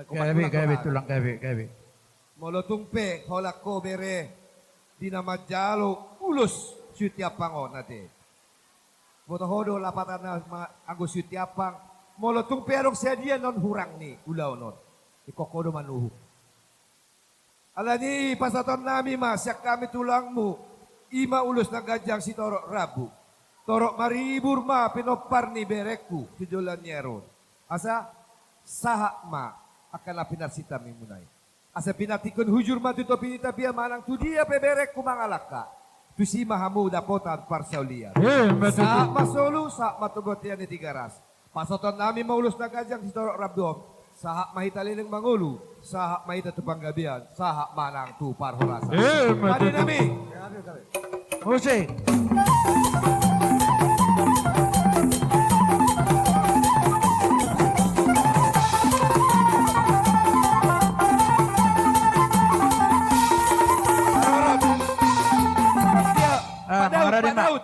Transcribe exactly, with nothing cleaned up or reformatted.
Gabe, gabe, tulang, gabe, gabe. Molo tung pe holan ho bere di na manjalo ulos Sitinjak Ampang on ate. Boto ho do lapatanna ma-, anggo Sitinjak Ampang. Molo tung pe adong sadia na hurang ni ulaon on, ingkon ho do manuhuk. Alani i pasahatonnami ma sian hami tulangmu, i ma ulos na ganjang sitorop rambu. Torop maribur ma pinompar ni berengku tu joloan ni ari on. Asa sahat ma angka na pinarsinta muna i. Asa pinantikhon hujur ma tu topi ni tapian manang tu dia pe berengku mangalangka, tusi ma hamu dapotan parsaulian. Ima tutu. Sahat ma solu, sahat ma tu bontean ni Tigaras. Pasahatonnami ma ulos na ganjang sitorop rambu on. Sahat ma hita leleng mangolu, sahat ma hita tu panggabean, sahat ma nang tu parhorasan. Ima tutu. Padenami. Musik. Ia, ah, Pak Daud, Pak Daud.